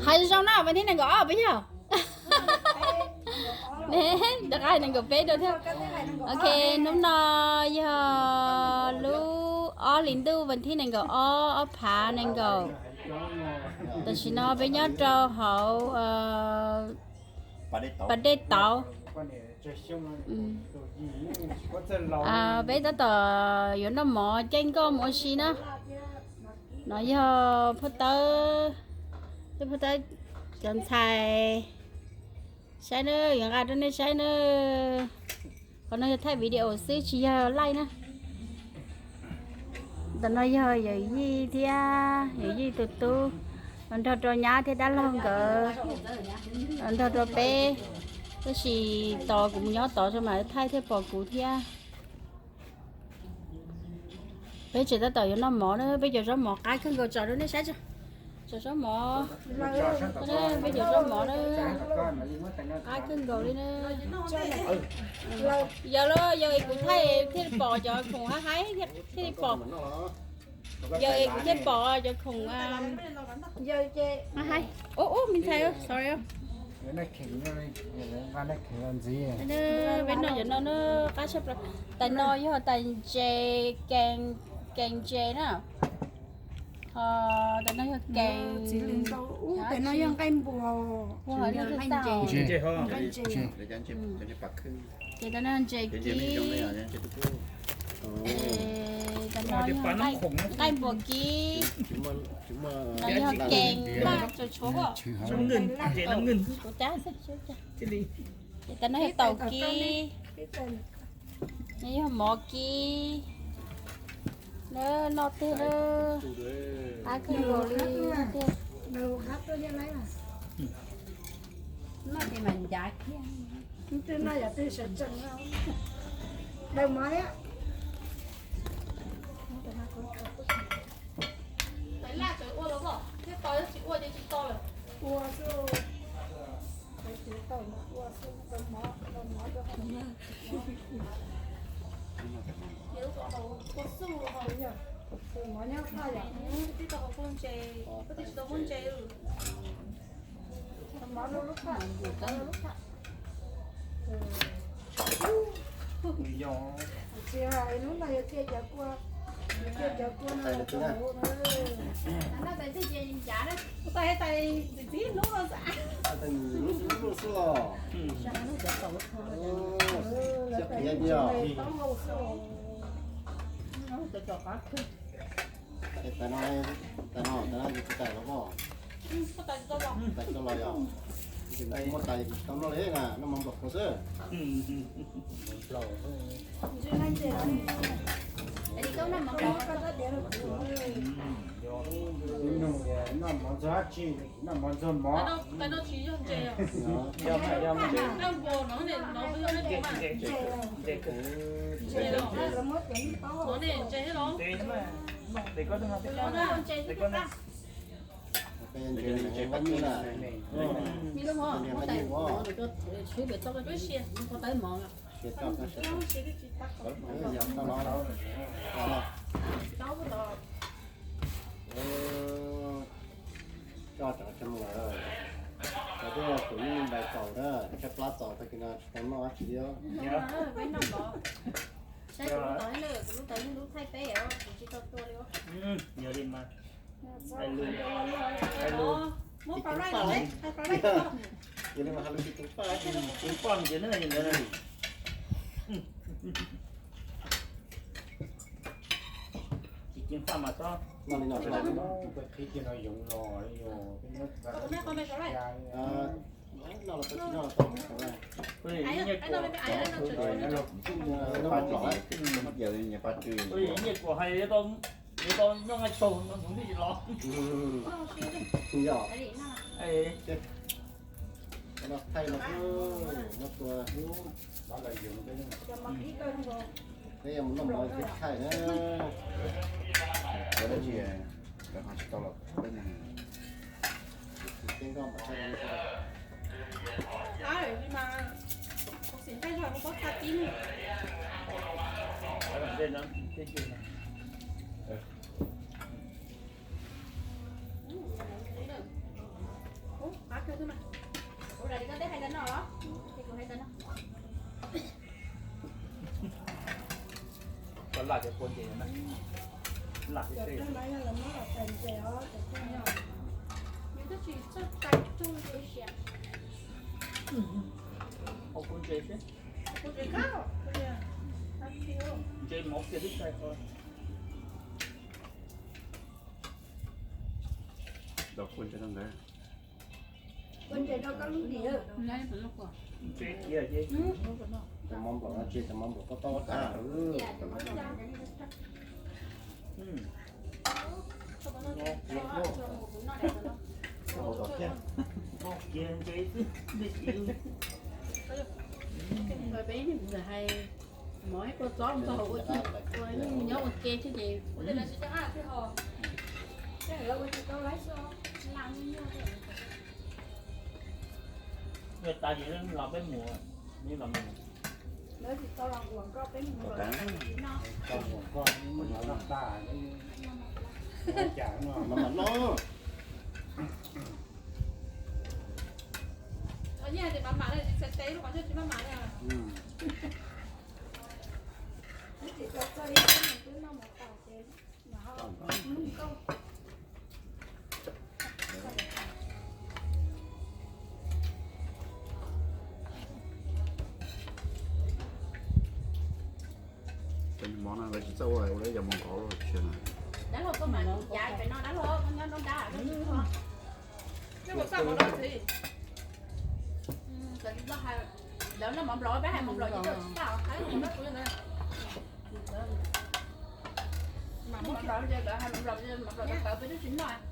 Hais zoo no, vas thib nees nkaum ob puas yog? Ne, rov qab hais nees nkaum peb rau thiab. Ok, hnub no yog lub ob hlis ntuj vas thib nees nkaum ob, ob phav nees nkaum. Tam sim no peb nyob rau hauv pas dej tauv. Peb tab tom yuav noj mov caij nkoj mus ua si na. No yog phauj Tawb, phauj Tawb cov ntxhais. Saib na, yuav nqa rau nej saib na. Qhov no yog thaij video xwb tsis yog live na. Ntawm no yog yawm yij thiab yawm yij tus tub, los nrog rau nyab thiab dab laug nkawd, los nrog rau peb. Tab sis tos kuv mus nyob tod tso mas thaij thiaj pom kuv thiab. Peb tseem tab tom yuav noj mov na, peb cov zaub mov qab kawg nkaus, tso rau nej saib tso. Cov zaub mov, peb cov zaub mov na, qab kawg nkaus li na. Yog los yog kuv thaij thiaj li pom cov khoom haib haib thiaj li pom. Yog kuv thiaj pom cov khoom haib haib. Ub ub, me ntxhais, sorry. Peb noj cov no na, qab tshaj plaws. Tais no yog tais ntses, kees ntses na. Ho tais no yog kees, tais no yog nqaij npua, nqaij ntses, ces tais no ntses kib, tais no yog nqaij npua kib, no yog kees, ces tais no yog taus kib, no yog mov kib. Na, noj tiag na, qab kawg nkaus li tiag. Noj ces mas ncav kiag. Twb noj yog twb sawv tsees, daws mov thiab. Tais laj tseem ua los, thiab tais tsis ua ces tsis tau lawm. Ua xwb, tais tsis tau ua xwb, daws mov, daws mov rau hauv. Ces lub kom haus kua xub haus, daws mov nyob thaj yom. Twb tau haus kua ntses, koj twb tsis tau muab ntses. Mov rau lub thaj, lub thaj. Tsis, lub no yog cia cov kua, cia cov kua no rau hauv. Tais tais ntxim ntxim hlub no xwb. Tais ntxim hlub xwb los. Siab qhiav tiag. Tais no, tais no, tais no yus tsis tais los pob. Tais tsis tau los yog, muaj tais tsis tau noj li na, noj mov nplaum qhuav xwb. Noj mov ntxuag dab tsi, noj mov ntxuag mov. Coj tov tsa mus lawm. Cov twb kuv yeej npais kaus na, tshaib plab txaus tag kis no tsis tau noj dab tsi li. Saib kuv lub tod, kuv lub tod yeej lub thaij peb, kuv tsis tau tua li. Yog li mas, hais lus, hais lus, yog li mas hais lus tsis tu paj, tu paj mus ces neb ntawd. Tsis ceev faj mas txhob noj li no, qhib cia no yoov los li os. Nyiaj kuam hais yuav tau nyob nqaij tsaug no hmoov twb tsis los. Yog. Thaij los no tua. Peb yuav mus noj mov thiab thaij na. Ua dab tsi, cov no tsis tau los peb mus. Teb nkoj mas thaij li. Ua li koj teb hais tau no los? Ces kuv hais tau no. Koj laj cov kua ntses na. Laj cov tej no yog lawv muab los tais ntses os, cov tej no. Nws twb tsis txawj tais rau ntses siav. Ua kua ntses xwb. Kua ntses kab, ntses mov kiag twb txaij qhov. Los kua ntses rau ntawd. Kua ntses rau koj lub ntim. Ntses kiag ces. Cov mov nplaum no tsis, cov mov nplaum koj tau tag. Kiag ntses xwb. Peb ntawd hais mov ib kua txob ntxog hauv ua txuj, ua nyob ua ke thiab ces ua tej lawv tsis coj ab thiab ho. Tej lawv ua tsis tau laib xwb. Yog tas ces los peb mus, los mus. Lawv tsis tau los ua nkoj peb mus los tsis no. Tau ua nkoj mus los noj tas. Cas no mas mam no. Qhov nyiaj tias mam mam li tsis txhais tes lub qhov nyiaj tsis maj mam li. Twb tsis tau txog ib hnub twb noj mov tas ces mam ho mus nkoj. Cov mov no lawv tsis txawj ua, ua lawv yog mov nkauv lawm tsis na. Dab laug koj mas cav pem no dab laug koj nyob nruab nrab koj tsis txog. Lawv noj mov nplaum peb hais mov nplaum ces tsis txaj os. Mov nplaum ces lawv hais mov nplaum, mov nplaum tawv peb twb tsis noj. Mov.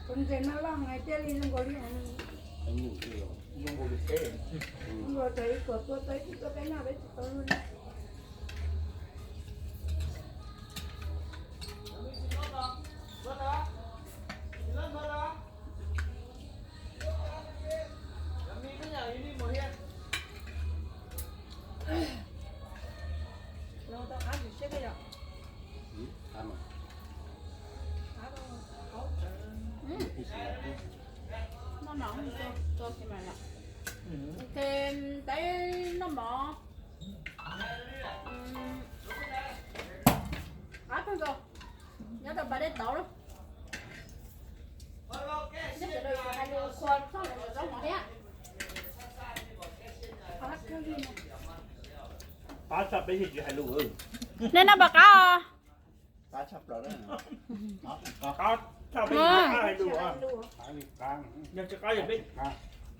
Tus ntses no loj heev thiaj li zoo nkaus li, zoo nkaus li teb, zoo nkaus cov ib puas tua tau ib tug tuaj peb noj peb tsis tau luaj li. Noj mov, peb noj mov. Qab kawg nkaus, nyob rau pas dej tauv lawm. Neb sawv daws hais lus qhuas txog lawv zaub mov thiab. Qab tshaj peb yeej tsis hais lus. Nej noj puas qab os? Qab tshaj plaws. Qab tshaj peb yeej tsis qab hais lus. Yog tsis qab,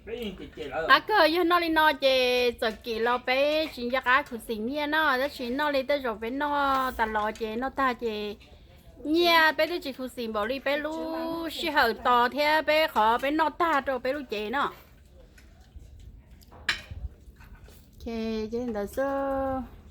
peb yeej cem cem lawm. Qab kawg, yog noj li no ces txawm kim los peb tsis nco qab khuv xim nyiaj no, tab sis noj li tej zaum peb noj tas los ces noj tag ces Nyiaj peb twb tsis khuv xim npaum li peb lub sij hawm tos thiab peb qhov peb noj tag rau peb lub cev no. Ces li ntawd xwb.